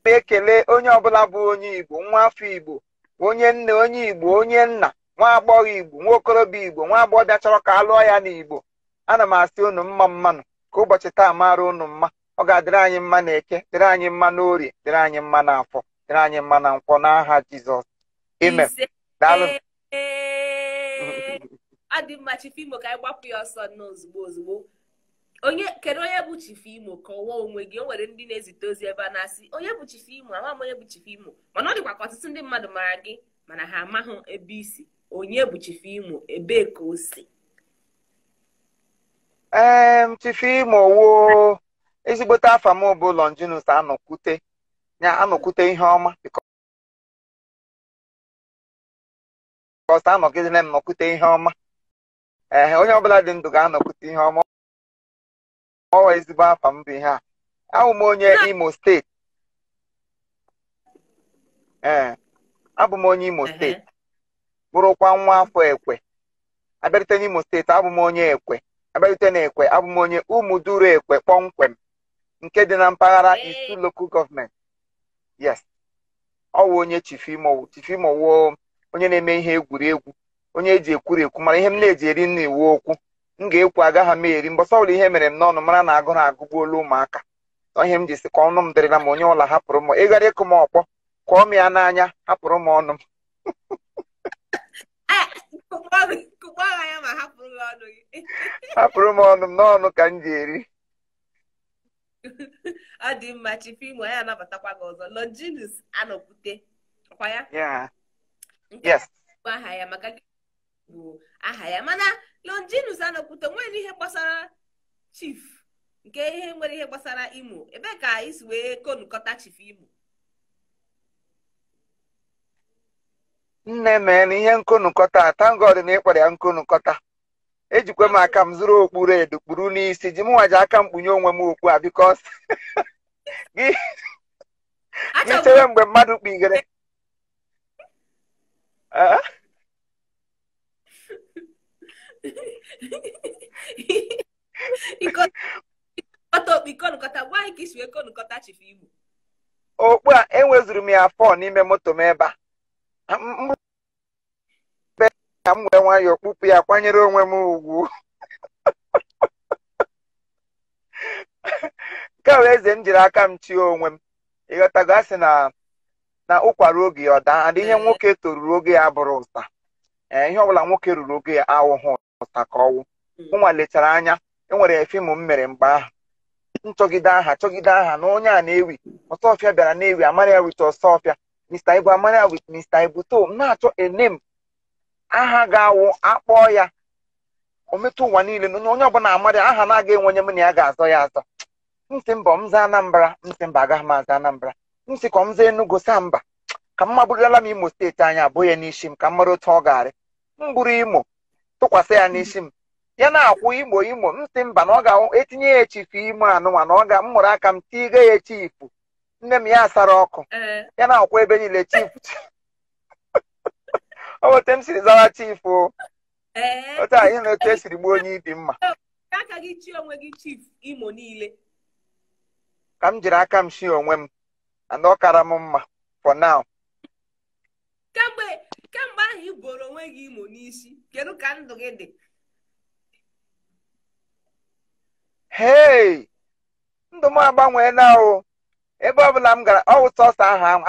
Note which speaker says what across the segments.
Speaker 1: Ekele onye ọbụla bụ onye Igbo, nwa afọ Igbo, onye nne onye Igbo, onye nna, nwa agbọghọ Igbo, nwa okorobịa Igbo, nwa agbọghọbịa chọrọ ka a lụọ ya n'Igbo. Ana m asị unu mma mmanụ, ka ụbọchị taa mara unu mma. Ọ ga-adịrị anyị mma na Eke, dịrị anyị mma n'Orie, dịrị anyị mma n'Afọ, dịrị anyị mma na Nkwọ, n'aha Jizọs. Amen. Daalụ.
Speaker 2: Ọ dị mma, Chief Imo, ka anyị gbapụ ya ọsọ n'ozugbo ozugbo. Onye kedu onye bụ Chief Imo? Kọwaa onwe gị. O nwere ndị na-ezite ozi ebe a na-asị onye bụ Chief Imo, ama m onye bụ Chief Imo, mana ọ dịkwa ka ọtụtụ ndị mmadụ mara gị mana ha amaghị ebe isi. Onye bụ Chief Imo, ebee ka o si?
Speaker 1: Chief Imo wo ezigbote afa m bụ Longinus Anọkwute, ya anọkwute ihe ọma, because anọgidere m nọkwute ihe ọma. Ee, onye ọbụla dị ndụ ga-anọkwute ihe ọma. Ọ ezigbo afa m bụ ihe a. Abụ m onye Imo steeti. Ee, abụ m onye Imo steeti, bụrụkwa nwa afọ Ekwe. Abịarute n'Imo steeti, abụ m onye Ekwe. Abịarute na Ekwe, abụ m onye Ụmụduru Ekwe kpọmkwem, nke dị na mpaghara Isu Local Government. Yes, ọ wụ onye Chief Imo. Chief Imo wụ onye na-eme ihe egwuregwu, onye eji ekwuru ekwu, mara ihe m na-eji eri nna iwu okwu m ga-ekwu agaghị m eri. Mbọsọ ọbụla ihe mere m n'ọnụ, mara na agụrụ agụgbuola ụmụaka. Ihe m ji sị ka ọnụ m dịrịla m, onye ụlọ hapụrụ m. Ịghara ịkụ m ọkpọ, kụọ m ya n'anya, hapụrụ m ọnụ m. Hapụrụ m ọnụ m n'ọnụ ka m ji eri.
Speaker 2: Ọ dị mma, Chief Imo, anyị anabatakwa gị ọzọ. Longinus Anọkwute, ọkwa ya?
Speaker 1: Yes.
Speaker 2: Aha ya maka bụ aha ya, mana Longinus Anọkwute nwere ihe gbasara Chief, nke ihe nwere ihe gbasara Imo. Ebee ka isi wee konukọta Chief Imo?
Speaker 1: Nne mee ihe nkonukọta, thank God na ịkpọrọ ya nkonukọta. Ejikwa m aka m zụrụ okpuru edo kpuru n'isi, ji m nwaji aka m kpunye onwe m okpu a, because gị chere mgbe mmadụ kpigere. Okpu a enwezuru m ya afọ n'ime moto m ebe a. Ka m wee nwayọọ kpụpụ ya, kwanyere onwe m ugwu. Nke a eze m jiri aka m chie onwe m. Ịghọtago, asị na ụkwara oge ya ọ daa, and ihe nwoke toruru oge ya bụrụ ụsa. Ee, ihe ọbụla nwoke ruru oge ya awụghị ụsa ka ọwụ. Ụnwa lechara anya, enwere fim m mere mgbe ahụ, nchọgide aha chọgide aha na onye a na-ewi Ọsọfịa bịara na-ewi Amara with Ọsọfịa, Mr. Ibu Amara with Mr. Ibu. To m na-achọ enem aha ga-awụ akpọọ ya o metụ ụwa niile, onye ọbụla amara aha na-aga enwe onye m na ya ga-azọ ya azọ. Nsị mbọ m zaa Anambra, nsị mba agaghị m aza Anambra. Nsị ka m zaa Enugu, saa mba ka m maburula m Imo steeti anya abụ ya n'isi m, ka m mara otu ọ ga-arị. M buru Imo tụkwasị ya n'isi m, ya na-akwụ Imo Imo. Nsị mba na ọ ga-awụ etinye ya Chief Imo anụnwa, na ọ ga m mụrụ aka m tiga ya chifu. Nne m ya asara ọkụ, ya na-akwụ ebe niile chief. Ọ bụ otu m siri zara chief o. Otu a ihe na otu esiri gbuo onye ibi mma.
Speaker 2: Aka gị chi onwe gị Chief Imo niile.
Speaker 1: Ka m jiri aka m chi onwe m, and ọ kara m mma for now.
Speaker 2: Kemgbe ahụ ị boro onwe gị Imo n'isi, kedu ka ndụ gị dị?
Speaker 1: Hey, ndụ m agbanweela o. Ebe ọbụla m gara, ọ wụ sọsọ aha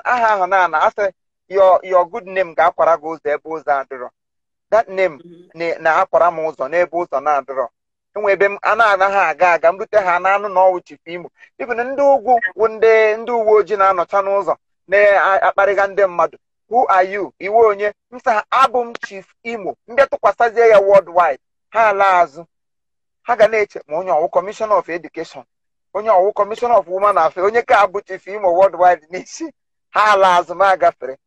Speaker 1: ahụ na asị your good name ga-akwara gị ụzọ ebe ụzọ adịrọ. That name na-akwara m ụzọ n'ebe ụzọ na-adịrọ. Enwe ebe m a na-anaghị aga aga, m rute ha na anụ na ọwụ Chief Imo. Even ndị ugwu wụ ndị uwe ojii na-anọcha n'ụzọ na-akparịga ndị mmadụ. Who are you? Iwe onye? M sị ha abụ m Chief Imo. Mbịa tụkwasịzie ya worldwide, ha ala azụ. Ha ga na-eche ma onye ọwụ Commissioner of Education, onye ọwụ Commissioner of Women Affairs, onye ka abụ Chief Imo worldwide n'isi. Ha ala azụ ma agafere.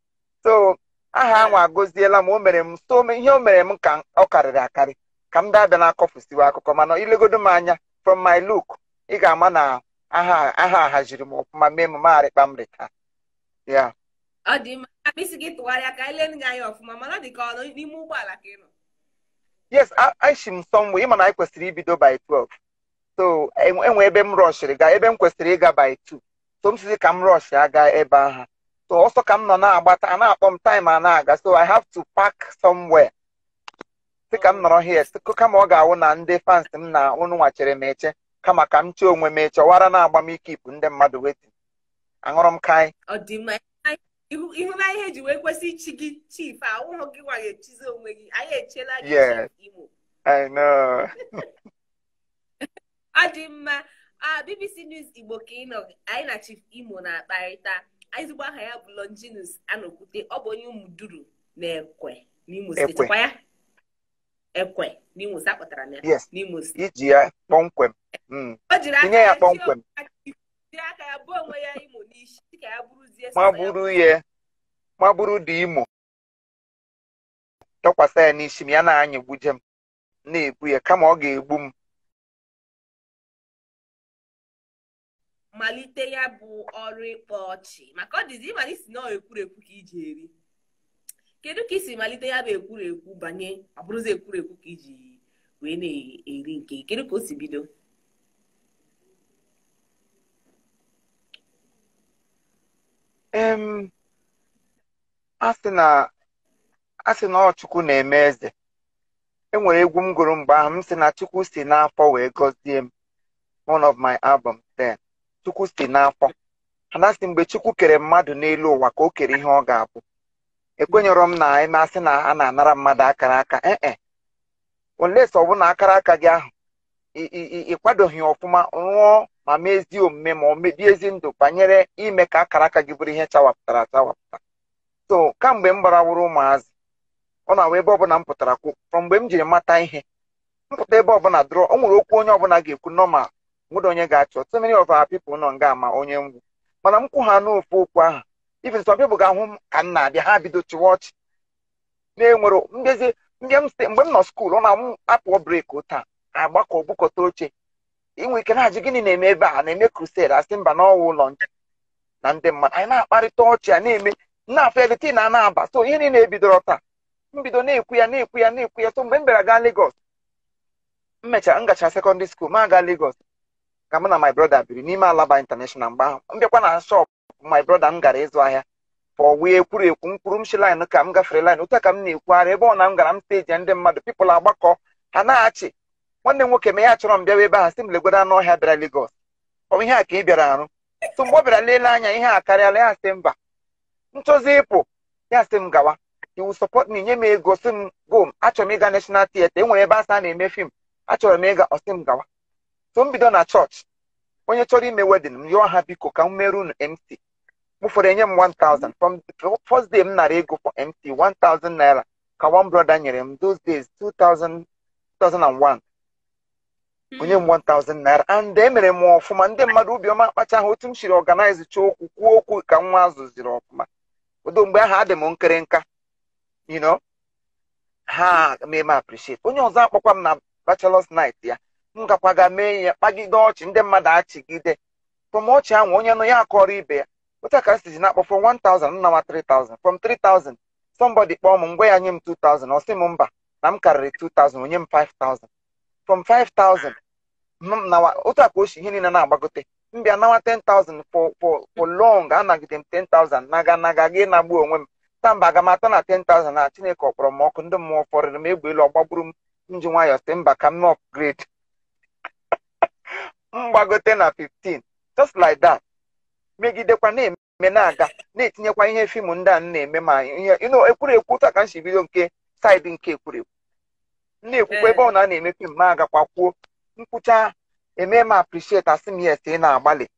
Speaker 1: So aha ahụ agọziela m. O mere m so ihe o mere m ka ọ karịrị akarị ka m dabịa na-akọfusiwe akụkọ, mana ilegodo m anya from my look, ị ga-ama na aha haziri m ọfụma, mee m magharịkpa m rịta ya.
Speaker 2: Ọ dị mma, isi gị tụgharịa ka ele gị anya ọfụma, mana ọ dị ka ọ n'ime ụgbọala ka ị nọ.
Speaker 1: Yes, ashi m somewhere. Ịma na anyị kwesịrị ibido by 12. So enwe ebe m rushiri gaa, ebe m kwesịrị ịga by 2. So m sizi ka m rush aga ebe ahụ. So ọsọ ka m nọ na-agbata, a na-akpọ m time a na-aga. So I have to park somewhere. Sị ka m nọrọ here, kama ọ ga-awụ na ndị fans m na unu nwachere m eche, kama ka m chee onwe m eche, ọwara na-agba m ike ipu ndị mmadụ wetin. Aṅụrụ m kai.
Speaker 2: Ọ dị mma. Ịhụna ihe eji wee kwesị ichi gị chief, ahụhụ gị nwa ga-echizi onwe gị. Anyị echela gị Chief Imo.
Speaker 1: I know.
Speaker 2: Ọ dị mma. BBC News Igbo ka ị nọ, anyị na Chief Imo na-akparịta. Ezigbo aha ya bụ Longinus Anokwute. Ọ bụ onye Ụmụduru na Ekwe n'Imo steeti. Kwa ya? Ekwe n'Imo steeti, akpọtara m ya.
Speaker 1: Yes.
Speaker 2: N'Imo steeti.
Speaker 1: Iji ya kpọmkwem.
Speaker 2: O jiri
Speaker 1: Tinye ya kpọmkwem.
Speaker 2: Aka ya bụ onwe ya Imo n'isi ka ya bụrụzie
Speaker 1: maburu ya, maburu dị Imo. Tọkwasị ya n'isi m, ya na-anyịgbuje m, na-ebu ya kama ọ ga-egbu m.
Speaker 2: Malite ya bụ ọrụ ịkpa ọchị, maka ọ dịzi ịmalite isi na ekwurekwu ka iji eri. Kedu ka isi malite ya bụ ekwurekwu banye ọ bụrụzi ekwurekwu ka iji wee na-eri nke? Kedu ka o si bido?
Speaker 1: A sị na ọ Chukwu na-eme eze. Enwere egwu m gụrụ mgbe ahụ, m sị na Chukwu si n'afọ wee gọzie m. One of my albums then. Chukwu si n'afọ. Ha sị mgbe Chukwu kere mmadụ n'elu ụwa ka o kere ihe ọ ga-abụ. Ekwenyere m na eme asị na a na-anara mmadụ akara aka. Ee, unless ọ bụ na akara aka gị ahụ ị kwadoghị ọfụma, rụọ ma mee ezi omume ma ọ mebie ezi ndụ banyere ime ka akara aka gị bụrụ ihe chawapụtara achawapụta. So kamgbe m gbarawụrụ ụmụazị, ọ na-awụ ebe ọbụla m pụtara kwụ, from mgbe m jiri mata ihe, mpụta ebe ọbụla dụrọ, o nwere okwu onye ọbụla ga-ekwu normal, nwere onye ga-achọ. So many of our people nọ nga ama onye ngwu, mana m kwụ ha n'ofu okwu ahụ. Even some people ga-ahụ m ka m na-abịa, ha bido chịwa ọchị. Na-enwere mbezi mgbe m nọ skuul, ọ na-amụ apụọ break taa, agbakọ bukọta oche. Inwe ike na-ajụ gịnị na-eme ebe a, na-eme crusade, asị mba n'ọwa ụlọ nche na ndị mmadụ. Anyị na-akparịta ọchị, a na-eme na-afọ editin na na-aba. So ihe niile ebidoro taa, mbido na-ekwu ya na-ekwu ya na-ekwu ya. So mgbe m bịara gaa Lagos, m mechara m gachara secondary school, ma gaa Lagos ka mụ na my brother biri n'ime Alaba International. Mgbe ahụ m bịakwa na shop my brother m gara ịzụ ahịa for wee ekwuru ekwu mkpụrụ m shi line ka m gafere line otu a ka m na-ekwugharị ebe ọ na m gara m steji ndị mmadụ people agbakọ ha na-achị. Nwanne m nwoke me ya chọrọ m bịawa ebe ahụ, sị m legodo anụ ọhịa bịara Lagos, ọ bụ ihe a ka ị bịara arụ. So mgbe ọ bịara lelee anya ihe a karịala, ya sị mba, nchọzi ịpụ, ya sị m gawa. He will support me, nye m ego, sị m go, achọrọ m ịga National Theatre, enwere ebe asa na-eme fim, achọrọ m ịga, ọ sị m gawa. So m bido na chọọchị, onye chọrọ ime wedding m yọọ ha biko ka m mere unu MC. M ụfọdụ enye m 1000 from the first day m nara ego for MC 1000 naira ka one brother nyere m those days 2000, 2001. Onye m 1000 naira and emere m ọfụma, ndị mmadụ obiọma akpacha ha otu m siri organize chọọ okwu kwuo okwu ka nwa azụziri ọfụma. Odo mgbe ahụ adị m nkiri nka, you know, ha mee m appreciate. Onye ọzọ akpọkwa m na bachelor's night ya, m gakwaga mee ya kpagide ọchị, ndị mmadụ achịgide from ọchị ahụ onye nọ ya akọrọ ibe ya. Otu a ka m sizi na-akpọ from 1000 m nawa 3000, from 3000 somebody kpọọ m ngwa ya nye m 2000, ọ sị m mba na m karịrị 2000, onye m 5000, from 5000 m nawa. Otu a ka o si ihe niile na-agbagote, m bịa nawa 10,000 for long, anagide m 10,000 naga naga gị nagbu onwe m taa mba aga m atọ na 10,000 na Chineke ọ kpọrọ m ọkụ, ndị mmụọ fọrịrị m egbe elu ọgbagburu m, m ji nwayọọ sị mba ka m mee upgrade, m gbagote na 15, just like that. Megidekwa na-eme na-aga na-etinyekwa ihe fim ndị a na-eme ma ihe you know ekwurekwu. Otu a ka m si bido nke saịdị nke ekwurekwu, m na-ekwukwa ebe ọ na na-eme fim ma agakwa kwuo nkwụcha eme m appreciate, asị m yes ị na-agbalị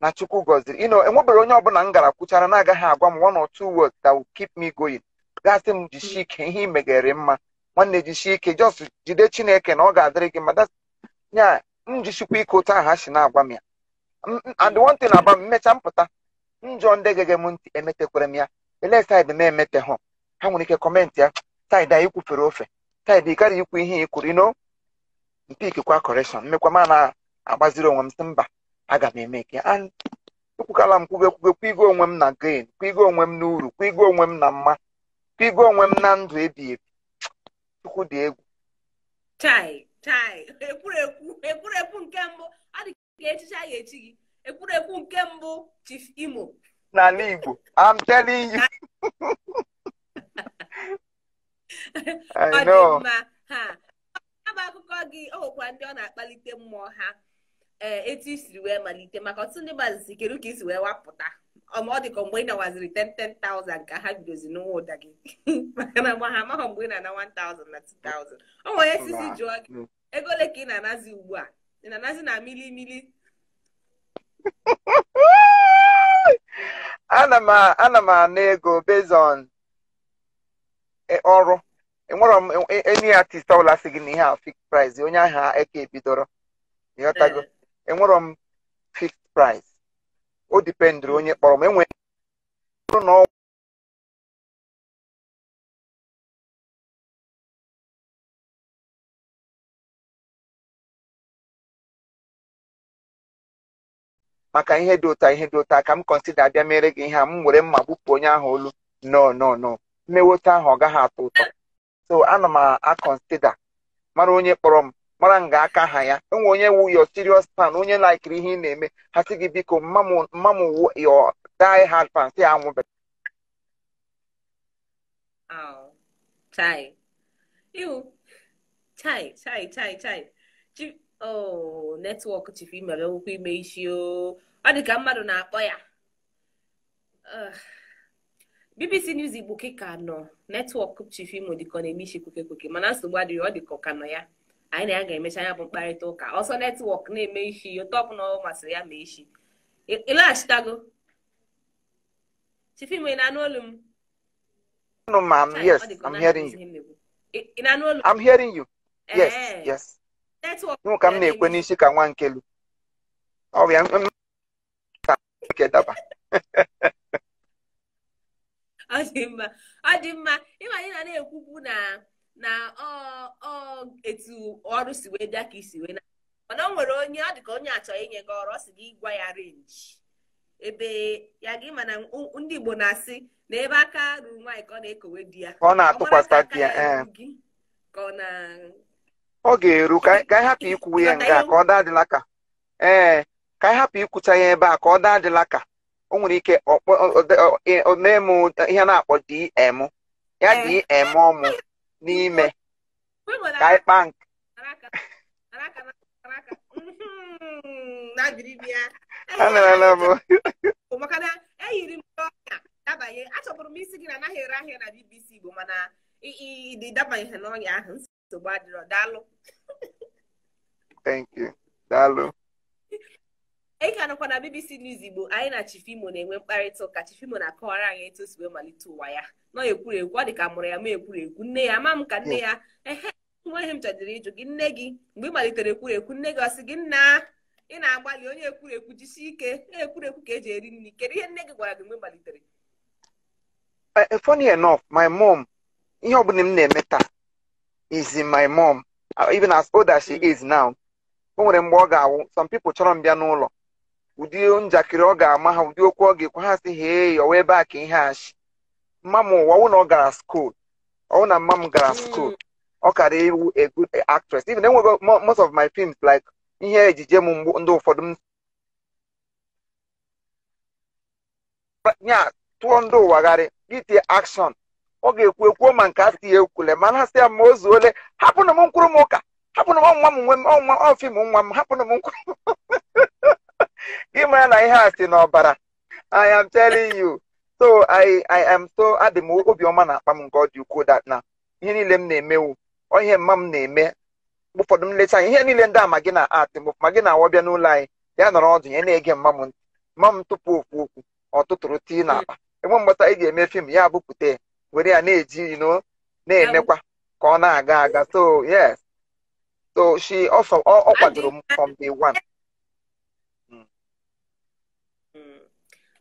Speaker 1: na Chukwu gọziri. You know, enwebere onye ọbụla m gara kwuchara na-agaghị agwa m one or two words that will keep me going. Gasị m jisie ike, ihe ị megere mma nwanne, jisie ike, just jide Chineke na ọ ga-adịrị gị mma. Ya m jisikwa ike otu ahụ ha si na-agwa m ya. And one thing about mmecha mpụta njọ ndị gege m ntị emetekwere m ya, ele saịdị m emete hụ ha nwere ike kọmentị ya saịdị a ikwufere ofe, saịdị ịkarị ikwu ihe i kwuru, ino mpikikwa correction mmekwa ma na-agbaziri onwe m sị mba aga m eme nke. And ekwukala m kwugo ekwugo kwigo onwe m na gain, kwigo onwe m n'uru, kwigo onwe m na mma, kwigo onwe m na ndụ ebi ebi. Chukwu dị egwu.
Speaker 2: Chai Chai, ekwurekwu nke mbụ, ọ dị ka echichi a ga-echi gị. Ekwurekwu nke mbụ Chief Imo.
Speaker 1: N'ala Igbo, I'm telling you. I know.
Speaker 2: Ọ dị mma ha. Bụ akụkọ gị, o nwekwa ndị ọ na-akpalite mmụọ ha etu i siri wee malite, maka ọtụtụ ndị mmadụ si kedu ka i si wee wapụta. Ọ dị ka mgbe ị nawaziri 10,000 ka ha bidozi n'ụwa ụda gị, maka na ha amaghọ mgbe ị na-ana 1,000 na 2,000. O nwere sisi jụọ gị ego ole ka ị na-anazi ugbu a? Ị na-anazi na milimili?
Speaker 1: Ana m ana ego based on ọrụ. Enwere m any artist ọbụla sị gị na ihe a fixed price, onye ahụ eke ebidoro, ịghọtago? Enwere m fixed price, o dipendịrị onye kpọrọ m. Enwere na maka ihe dị ụta, ihe dị ụta ka m consider abịa mere gị ihe a, m were mma gbupụ onye ahụ olu. No, no, no, mmewota ahụ ọ gaghị atọ ụtọ. So ana m a-consider, mara onye kpọrọ m, mara nga aka ha ya. Enwe onye wu your serious fan, onye likiri ihe ị na-eme, ha sị gị biko mma m wu your die hard fan, sị ya anwụbe.
Speaker 2: Chai. Iwu. Chai, chai, chai, chai. Oh, netwọk Chief Imo abịawokwa ime isi o. Ọ dị ka mmadụ na-akpọ ya. BBC News Igbo kịka nọ netwọk Chief Imo dịka ọ na-eme isi kweke kweke, mana nsogbu adịghị, ọ dịka ọ ka nọ ya. Anyị na ya ga-emecha ya bụ mkparịta ụka. Ọsọ netwọk na-eme isi, otu ọbụla ọ masịrị ya mee isi. Ị laghachitago? Chief Imo, ị na-anụ olu m?
Speaker 1: No, ma'am. Yes, I'm hearing you.
Speaker 2: Ị na-anụ olu m?
Speaker 1: I'm hearing you. Yes, yes. Nụ ka m na-ekwe n'isi ka nwa nkelu. Ọ bụ ya nke daba.
Speaker 2: Ọ dị mma, ọ dị mma. Ịma anyị na-ekwukwu na ọ etu ọrụ si wee bịa ka isi wee na, mana o nwere onye ọ dị ka onye achọ inye gị ọrụ, ọ sị gị gwa ya renji ebe ya gị, mana ndị Igbo na-asị na ebe aka ruru nwaanyị ka ọ na-ekowe di ya,
Speaker 1: ọ na-atụkwasị di ya,
Speaker 2: ka ọ na
Speaker 1: ọ ga-eru. Ka anyị hapụ ikwuwe ya nga ka ọ daa adịla ka ka anyị hapụ ikwucha ya ebe a ka ọ daa adịla ka o nwere ike mee m ihe na-akpọ DM ya, DM ọmụ n'ime ka anyị kpaa nke.
Speaker 2: Maka na eyiri m ọnya dabanye, achọbụrụ m isi gị na anaghị ere ahịa na BBC Igbo, mana ị dabanyeghị n'ọnya ahụ, nsogbu adịrọ. Daalụ.
Speaker 1: Thank you. Daalụ.
Speaker 2: Ị ka nọkwa na BBC News Igbo, anyị na Chief Imo na-enwe mkparịta ụka. Chief Imo na-akọwara anyị etu o si wee malite ụwa ya. Nọ ekwurekwu, ọ dị ka mụrụ ya ma ekwurekwu nne ya, ama m ka nne ya. Ehe, nwa ihe m chọdịrị ịjụ gị, nne gị mgbe ị malitere ekwurekwu, nne gị ọ sị gị nna ị na-agbalị, onye ekwurekwu jisie ike, ekwurekwu ka eji eri nri, kedu ihe nne gị gwara gị mgbe ị malitere?
Speaker 1: Funny enough, my mom, ihe ọbụla m na-eme taa is in my mom, even as old as she is now. O nwere mgbe ọ ga-awụ, some people chọrọ m bịa n'ụlọ, ụdị njakịrị ọ ga-ama ha, ụdị okwu ọ ga-ekwu, ha sị hee, ọwa ebe a ka ihe achị. Mma m ụwa ọwụ na ọ gara school, ọwụ na mma m gara school, ọ kara iwu a good actress. Even enwego most of my films, like ihe ejije m ndị ụfọdụ m nya tụọ ndị ụwagharị itie action, ọ ga-ekwu ekwuo ma nke asị ya ekwule, mana asị ya ma o zuole, hapụnụ m nkwuru m ụka, hapụnụ m ọnwa m nwe m ọnwa ọfim nwa m, hapụnụ m nkwuru gị mara na ihe a si n'ọbara. I am telling you. So I am so adị m obiọma na-akpa m nke ọ dị ukwuu that na ihe niile m na-emewu, ọ ihe mma m na-eme. Ụfọdụ m lecha ihe niile ndị ama gị na atị m ma gị na-awọbịa n'ụlọ anyị, ya nọrọ ọdụ ya na-ege mma m ntị, mma m tụpụ okwu okwu ọ tụtụrụ tii n'akpa. Enwe mgbata ị ga-eme fim ya bupụta were ya na-eji ino na-emekwa ka ọ na-aga aga. So yes, so she also ọ kwadoro m from day one.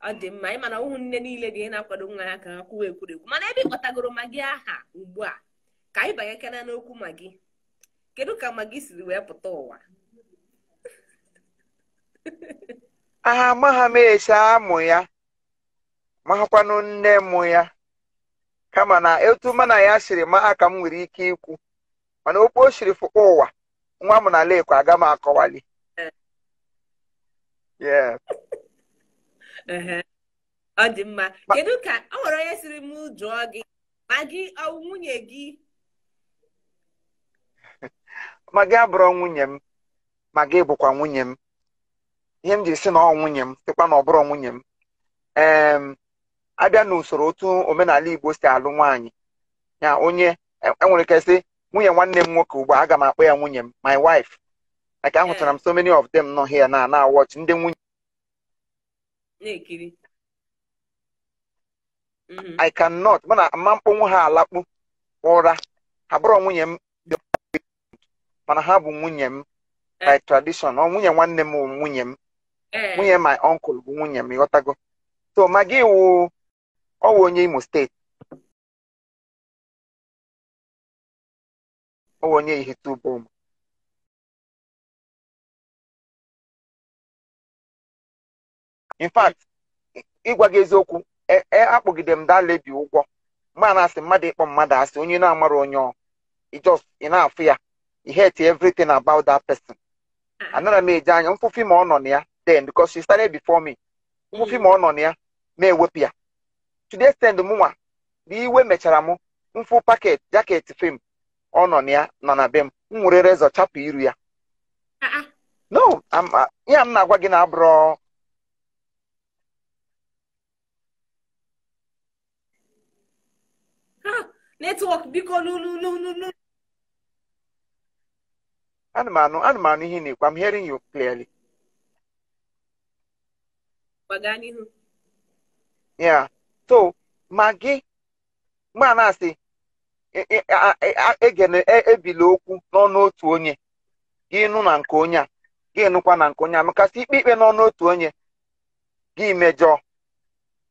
Speaker 2: Ọ dị mma. Ị mana ụmụ nne niile dị na-akwado nwa ya ka ha kwuo ekwurekwu, mana ebe ị kpọtagoro Maggi aha ugbu a, ka anyị banyekena n'okwu Maggi. Kedu ka Maggi siri wee pụta ụwa?
Speaker 1: Aha amaghị m esi amụ ya, mahakwanụ nne mụ ya, kama na etu mana ya siri ma aka m nwere ike ikwu, mana okwu o siri fụkwa ụwa Nwa m na lekwa aga m akọwali. Yeah.
Speaker 2: Ọ dị mma. Kedu ka ọ nwere onye siri m jụọ gị ma gị ọ nwunye gị?
Speaker 1: Ma gị abụrụ nwunye m, ma gị bụkwa nwunye m. Ihe m ji sị na ọ nwunye m sịkwa na ọ bụrụ nwunye m. Abịa n'usoro otu omenala Igbo si alụ nwaanyị, ya onye enwere ike sị nwunye nwanne m nwoke ugbu a aga m akpọ ya nwunye m, my wife. Like ahụtara m so many of them nọ here na watch ndị nwunye
Speaker 2: na-ekiri.
Speaker 1: I cannot, mana ama mkpọnwụ ha alakpu ụra. Ha bụrụ nwunye m, mana ha bụ nwunye m by tradition. Ọ nwunye nwanne m bụ nwunye m, nwunye my uncle bụ nwunye m, ịghọtago. So ma gị wụ ọ wụ onye Imo steeti, ọ wụ onye Ihite-Ubom. In fact, ịgwa gị eziokwu, akpọgide m that lady ụgwọ. Mgbe a na-asị mmadụ ịkpọ mmadụ asị, onye na-amara onye ọ just ị na-afụ ya, you hate everything about that person. Anara m eji anya mfụfi ma ọ nọ na ya then because she started before me. Mfụfi ma ọ nọ na ya ma ewepụ ya. To the extent mụnwa na iwe mechara m mfụ paket jaket fim ọ nọ na ya nọ na be m, m were rezọ chapụ iru ya. No, ihe m na-agwa gị na abụrọ
Speaker 2: netwọk biko lulu.
Speaker 1: Ana m anụ ihe na-ekwu. I'm hearing you clearly. Yeah. So ma gị mgbe a na-asị ebila okwu n'ọnụ otu onye, gị nụ na nke onye a, gị nụkwa na nke onye a, makasị ikpe ikpe n'ọnụ otu onye gị mejọọ,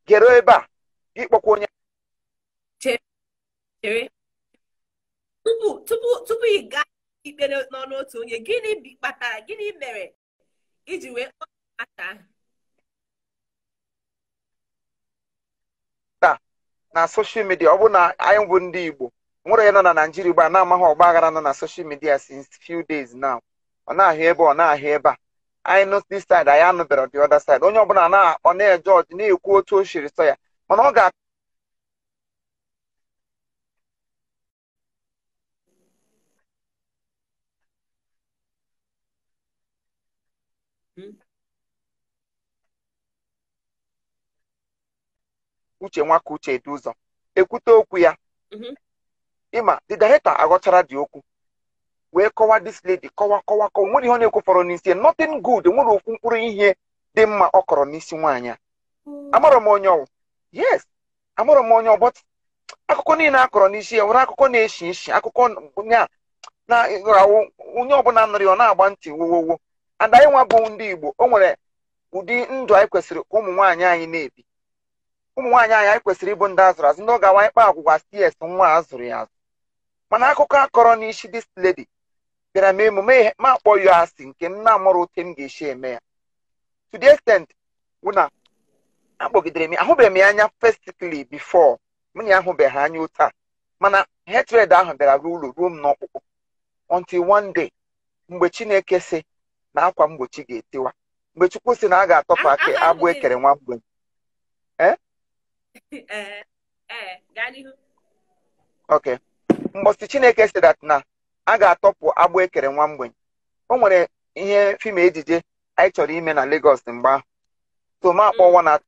Speaker 1: gere ebe a gị kpọkwa onye.
Speaker 2: Chere tupu ị gaa ikpe n'ọnụ otu onye, gịnị kpatara, gịnị mere iji wee kpọọ ata ahụ?
Speaker 1: Taa na social media, ọ bụ na anyị bụ ndị Igbo nwere onye nọ na Naịjirịa ugbu a na-amaghị ọgba aghara nọ na social media since few days now. Ọ na-ahụ ebe ọ na-ahụ ebe a. Anyị nụ this side, anyị anụbere the other side. Onye ọbụla ọ na-eje ọjị na-ekwu otu o siri sọ ya, mana ọ ga Uche Nwaka Uche edu ụzọ ekwute okwu ya. Ịma the director aghọchara dị okwu wee kọwa this lady, kọwa kọwa kọwa, nwere ihe ọ na-ekwufọrọ n'isi, nothing good, nwere okwu mkpụrụ ihe dị mma ọ kọrọ n'isi nwaanyị a. Amara m onye ọwụ, yes, amara m onye ọ, but akụkọ niile a kọrọ n'isi ya nwere akụkọ na-eshi ishi, akụkọ ya na awụ onye ọbụla nụrụ ya ọ na-agba ntị wowowo. And anyị nwa bụ ndị Igbo, o nwere ụdị ndụ anyị kwesịrị ka ụmụ nwaanyị anyị na-ebi. Ụmụ nwaanyị anyị kwesịrị ịbụ ndị azụrụ azụ, ndị ọ ga-awa ịkpa agwụgwa cs nwa azụrụ ya azụ. Mana akụkọ akọrọ n'isi this lady bịara mee emume ma akpọ ya asị nke m na-amụrụ otu m ga-esi eme ya. To the extent wụ na akpọgidere m, ahụbeghị m ya anya physically before, m na ya ahụbeghị anya otu a, mana hatred ahụ bịara ruo ụlọ ruo m n'ọkpụkpụ until one day mgbe Chineke sị na akwa mgbochi ga-etiwa, mgbe Chukwu sị na a ga-atọpụ aka agbụ ekere nwa mgbe. Okay. Mgbọsị Chineke sị that na a ga-atọpụ agbụ ekere nwa mgbenye, o nwere ihe fim ejije anyị chọrọ ime na Lagos mgbe ahụ. So ma akpọwa na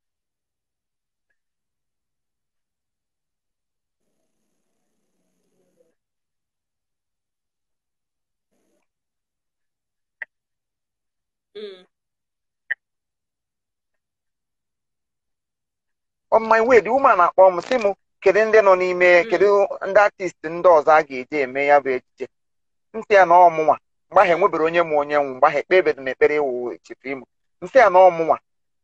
Speaker 1: on my way, the woman akpọ m sị m kedu ndị nọ n'ime, kedu ndị artist ndị ọzọ a ga-eji eme ya bụ ejije. Nsị ya na ọmụnwa, mgbe ahụ enwebere onye mụ onye nwụ, mgbe ahụ ekpebedo m ekpere ịwụ Chief Imo. Nsị ya na ọmụnwa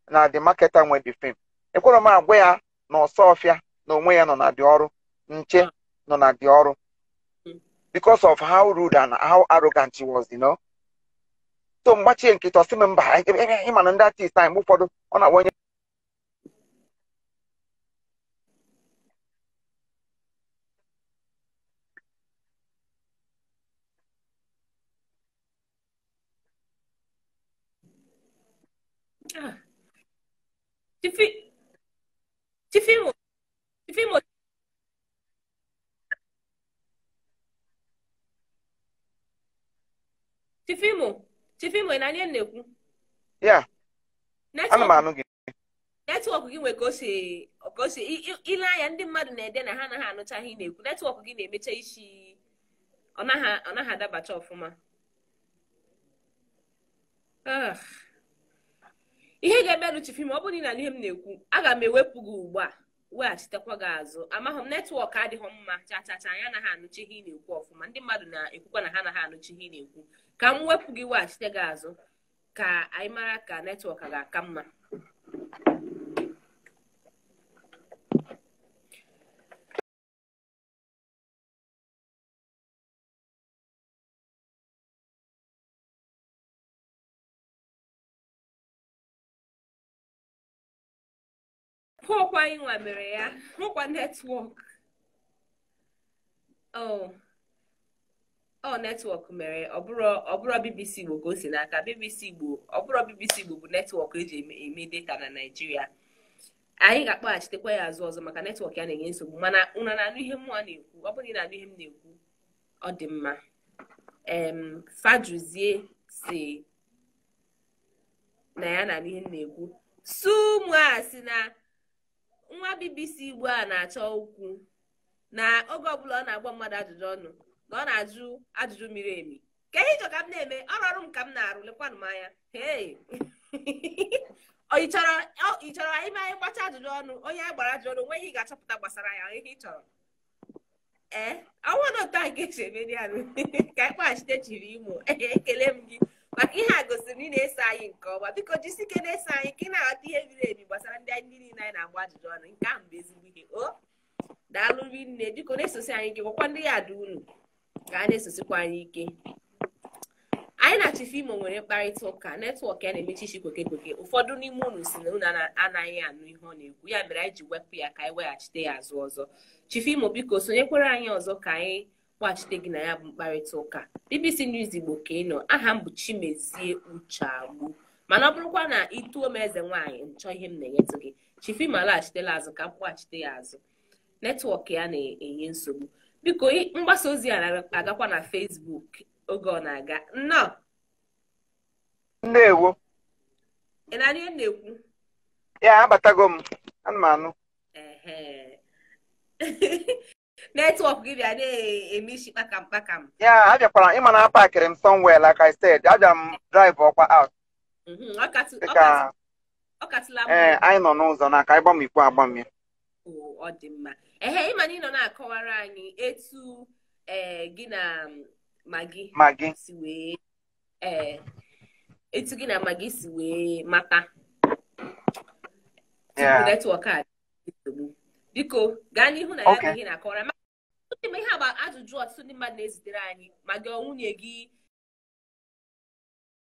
Speaker 1: na the marketer nwe the film. Ekwere m agwa ya na Ọsọfịa na onwe ya nọ na dị ọrụ, nche nọ na dị ọrụ, because of how rude and how arrogant she was, you know. So mgbachie nkịta ọsị m mba, ịma na ndị artist anyị mgbe ụfọdụ ọ na-agwa onye
Speaker 2: Chief Imo, Chief Imo, Chief Imo, Chief Imo, ị na-anụ ihe m na-ekwu?
Speaker 1: Ya, ana m anụ gị.
Speaker 2: Network gị nwere ka o si ile anya ndị mmadụ na-ede na ha anaghị anụcha ihe ị na-ekwu. Network gị na-emecha isi, ọ naghị adabacha ọfụma. Ihe ga-emerụ Chief Imo, ọ bụrụ na ị na-anụ ihe m na-ekwu, aga m ewepụ gị ugbu a, weghachitekwa gị azụ. Amaghị m, network adịghị mma cha cha cha, anyị anaghị anụcha ihe ị na-ekwu ọfụma. Ndị mmadụ na-ekwukwa na ha anaghị anụcha ihe ị na-ekwu. Ka m wepụ gị weghachite gị azụ ka anyị mara ka network ga-aka mma. Hụkwa anyị nwa mere ya, hụkwa network. Ọ network mere, ọ bụrụ BBC Igbo ka o si n'aka. BBC Igbo, ọ bụrụ BBC Igbo bụ network eji eme data na Naịjirịa. Anyị ga-akpọghachitekwa ya azụ ọzọ maka network ya na-enye nsogbu, mana unu na-anụ ihe mụa na-ekwu. Ọ bụrụ na ị na-anụ ihe m na-ekwu, ọ dị mma. Fajuzie si na ya na-anụ ihe m na-ekwu. Sumua si na nwa BBC Igbo a na-achọ okwu, na oge ọbụla ọ na-agba mmadụ ajụjụ ọnụ na ọ na-ajụ ajụjụ miri emi. Ka ihe ịchọ ka m na-eme, ọrụ ọrụ m ka m na-arụ, lekwanụ m anya. Hey! Ị chọrọ ime anyị gbacha ajụjụ ọnụ, onye anyị gbara ajụjụ ọnụ nweghị ị ga-achọpụta gbasara ya, ihe ị chọrọ. Ee, ọnwa na otu a ka esi eme ya. Ka anyị kpaghachite Chief Imo. Ekele m gị maka ihe a gosiri na ị na-eso anyị nke ọma. Biko jisike na-eso anyị ka ị na-aghọta ihe miri emi gbasara ndị anyị niile anyị na-agba ajụjụ ọnụ. Nke ahụ bụ ezigbo ihe. O daalụ rinne, biko na-esosi anyị ike, gwakwa ndị ya ada unu ka a na-esosikwa anyị ike. Anyị na Chief Imo nwere mkparịta ụka, network ya na-emechi isi kweke kweke. Ụfọdụ n'ime unu si na unu anaghị anụ ihe ọ na-ekwu, ya mere anyị ji wepụ ya ka anyị weghachite ya azụ ọzọ. Chief Imo, biko sonyekwere anyị ọzọ ka anyị kpaghachite gị na ya bụ mkparịta ụka. BBC News Igbo ka ị nọ. Aha m bụ Chimezie Ucheagbu, mana ọ bụrụkwa na ị tụọ m eze nwaanyị, nchọ ihe m na-enyetụ gị. Chief Imo alaghachitela azụ, ka m kpaghachite ya azụ. Network ya na-enye nsogbu. Biko mgbasa ozi a na-agakwa na Facebook oge ọ na-aga. Nnọọ.
Speaker 1: Ndewo.
Speaker 2: Ị na-anụ ihe m na-ekwu?
Speaker 1: Ya, abatago m. Ana m anụ.
Speaker 2: Ehe. Network gị bịa na-eme isi kpakam kpakam.
Speaker 1: Ya, abịakwara ịma na apakịrị m somewhere, like I said, abịa m drive ọkwa out.
Speaker 2: Ọ katụla m.
Speaker 1: Ee, anyị nọ n'ụzọ na ka anyị gbamikwu agbami.
Speaker 2: Ọ dị mma. Ehe, ịma na ị nọ na-akọwara anyị etu gị na Maggi si wee etu gị na Maggi si wee mata tupu network a nsogbu. Biko gaa n'ihu na ya bụ ihe na-akọwara. Ihe a bụ ajụjụ ọtụtụ ndị mmadụ na-ezitere anyị, ma gị nwunye gị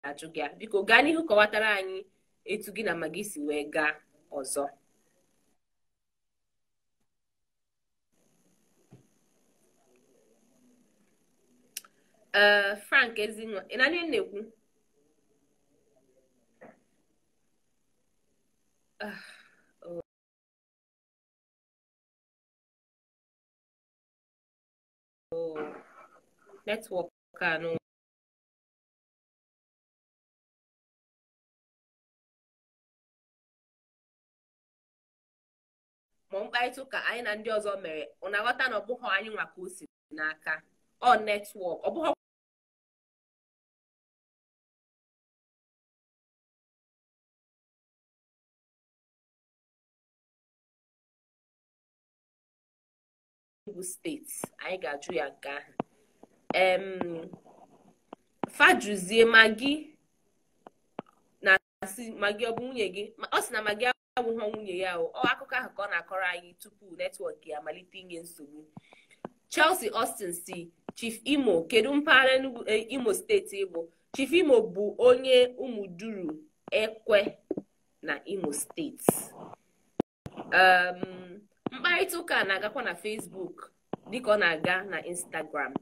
Speaker 2: ajụ gị. Biko gaa n'ihu kọwatara anyị etu gị na Maggi si wee gaa ọzọ. Frank Ezinwa, ị na-anụ ihe m na-ekwu? Network anụ. Ma mkparịta ụka anyị na ndị ọzọ mere, ọ na-aghọta na ọ bụghị anyị nwa ka o si n'aka. Ọ network, ọ bụghị Enugu steeti. Anyị ga-ajụ ya nke ahụ. Fajuzie Maggi na-asị Maggi ọ bụ nwunye gị? Ọ sị na Maggi abụghị nwunye ya o. Ọ akụkọ ahụ ka ọ na-akọrọ anyị tupu network ya amalite inye nsogbu. Chelsea Austin si Chief Imo, kedu mpaghara Enugu Imo steeti bụ? Chief Imo bụ onye Umuduru Ekwe na Imo steeti. Mkparịta ụka na-agakwa na Facebook dịka ọ na-aga na Instagram.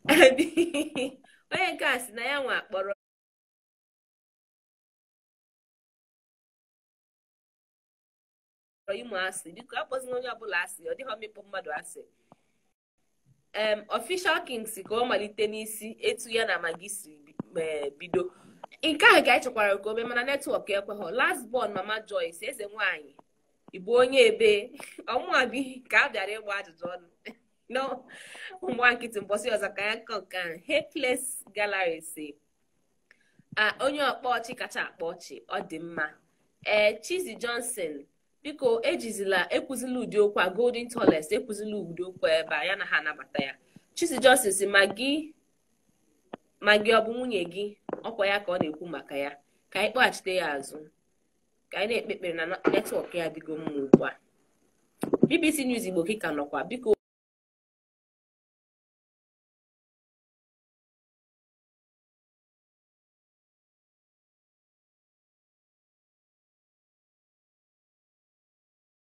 Speaker 2: Onye nke a sị na ya nwa kpọrọ Imo asị. Biko akpọzina onye ọbụla asị, ọ dịghọ mmịkpọ mmadụ asị. Official King si ka ọ malite n'isi etu ya na Maggi si bido. Nke ahụ ka anyị chọkwara ka o mee, mana netwọk ekweghọ. Last born Mama Joyce, eze nwaanyị, ịbụ onye ebe ọmụabi ka a bịara ịgba ajụjụ ọnụ. No, ụmụ nkịtị mbọsị ọzọ ka ya nkọ nke ahụ. Hateless Gallery si onye ọkpa ọchị kacha akpa ọchị, ọ dị mma. Ee, Chizzy Johnson, biko ejizila ekwuzila ụdị okwu a. Golden Toilet ekwuzila ụdị okwu ebe a, ya na ha anabata ya. Chizzy Johnson si Maggi ọ bụ nwunye gị? Ọkwa ya ka ọ na-ekwu maka ya. Ka anyị kpọghachite ya azụ, ka anyị na-ekpe ekpere na netwọk ya adịgo mma ugbu a. BBC News Igbo kịka nọkwa, biko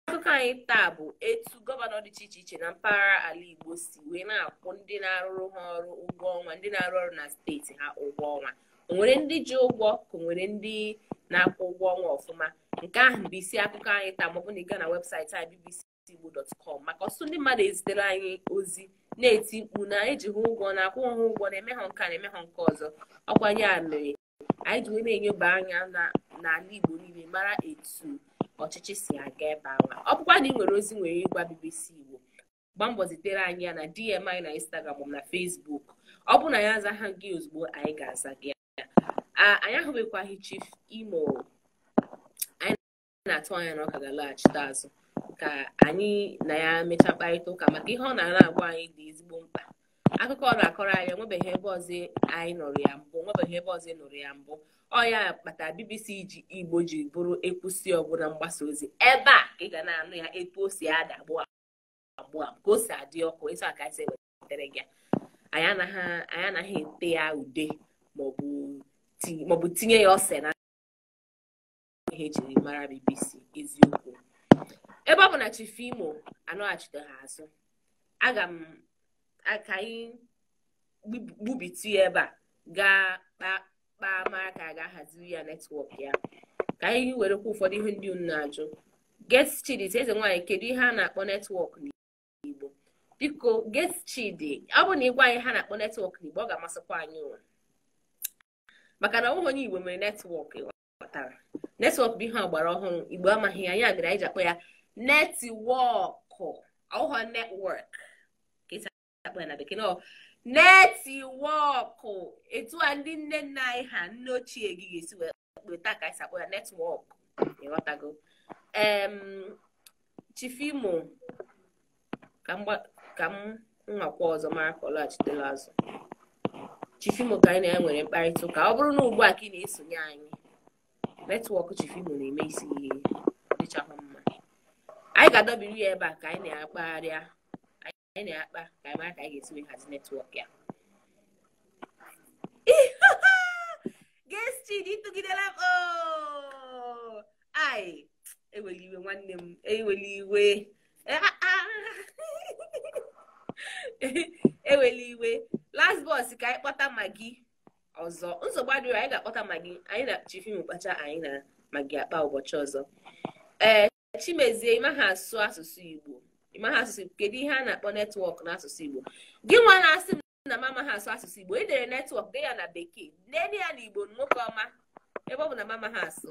Speaker 2: akụkọ anyị taa bụ etu gọvanọ dị iche iche na mpaghara ala Igbo si wee na-akwụ ndị na-arụrụ ha ọrụ ụgwọ ọnwa, ndị na-arụ ọrụ na steeti ha ụgwọ ọnwa. O nwere ndị ji ụgwọ ka o nwere ndị na-akwụ ụgwọ ọnwa ọfụma. Nke ahụ bụ isi akụkọ anyị taa, maọbụ na ị gaa na webụsaịtị anyị bbcigbo.com, maka ọtụtụ ndị mmadụ ezitere anyị ozi na-eti mkpu na eji ha ụgwọ, na-akwụ ha ụgwọ, na-eme ha nke a, na-eme ha nke ọzọ. Ọkwa ya mere anyị ji wee na-enyoba anya n'ala Igbo niile mara etu ọchịchị si aga ebe ahụ. Ọ bụkwa na ị nwere ozi nwere ịgwa BBC Igbo, gbaa mbọ zitere anyị ya na DM anyị na Instagram maọbụ na Facebook. Ọ bụ na ya azaghị gị ozugbo, anyị ga-aza gị ya. Anyị ahụbekwaghị Chief Imo. Anyị na-atụ anya na ọ ka ga-alaghachite azụ ka anyị na ya mechaa mkparịta ụka, maka ihe ọ na-ana agwa anyị dị ezigbo mkpa. Akụkọ ọ na-akọrọ anyị enwebeghị ebe ọzọ anyị nụrụ ya mbụ, enwebeghị ebe ọzọ ị nụrụ ya mbụ. Ọ ya kpatara BBC Igbo ji bụrụ ekwusi ọbụla mgbasa ozi. Ebe a ka ị ga na-anụ ya etu o si ada agbụ ka o si adị ọkụ, etu a ka anyị si ewetara gị. Anyị anaghị ete ya ude maọbụ tinye ya ose na ihe ejiri mara BBC eziokwu. Ebe ọ bụ na Chief Imo anọghachiteghị azụ, aga m ka anyị gbubitu ya ebe a gaa kpaa mara ka a ga-ahaziri ya netwọk ya, ka anyị werekwa ụfọdụ ihe ndị unu na-ajụ. Get Chidi, eze nwaanyị, kedu ihe a na-akpọ netwọk n'Igbo? Biko Get Chidi, ọ bụ na ịgwa anyị ha na-akpọ netwọk n'Igbo, ọ ga-amasịkwa anyị o, maka na ọ bụghị onye Igbo mere netwọk. Ghọtara, netwọk bụ ihe ọgbara ọhụrụ, Igbo amaghị ya, ya mere anyị ji akpọ ya netwọkụ, ọhụụ netwọk ka esi akpọ ya na bekee, nọ netiwọkụ. Etu a ndị nne nna anyị ha, nne ochie gị ga-esi wee kpeta ka anyị si akpọ ya netwọk. Ịghọtago? Chief Imo, ka m nwakwa ọzọ mara ka ọ laghachitela azụ. Chief Imo ka anyị na ya nwere mkparịta ụka. Ọ bụrụ na ugbu a ka ị na-esonye anyị, netwọk Chief Imo na-eme isi ihe dịchahụ mma. Anyị ga-adọbiri ya ebe a ka anyị na-akpagharịa, anyị na-akpa ka anyị mara ka anyị ga-esi wee hazi netwọk ya. Guest Chidi, ịtụgidela m. Ai, eweli iwe nwanne m, eweli iwe, eweli iwe. Last boss, ka anyị kpọta Maggi ọzọ. Nsogbu adịrị, anyị ga-akpọta Maggi. Anyị na Chief Imo kpacha anyị na Maggi akpa ụbọchị ọzọ. Ee, Chimezie, ịmaghị asụ asụsụ Igbo, ịmaghị asụsụ Igbo, kedu ihe a na-akpọ netwọk n'asụsụ Igbo? Gị nwa na-asị m na m amaghị asụ asụsụ Igbo, ị dere netwọk dee ya na bekee, nene ya n'Igbo, nwoke ọma, ebe ọ bụ na m amaghị asụ.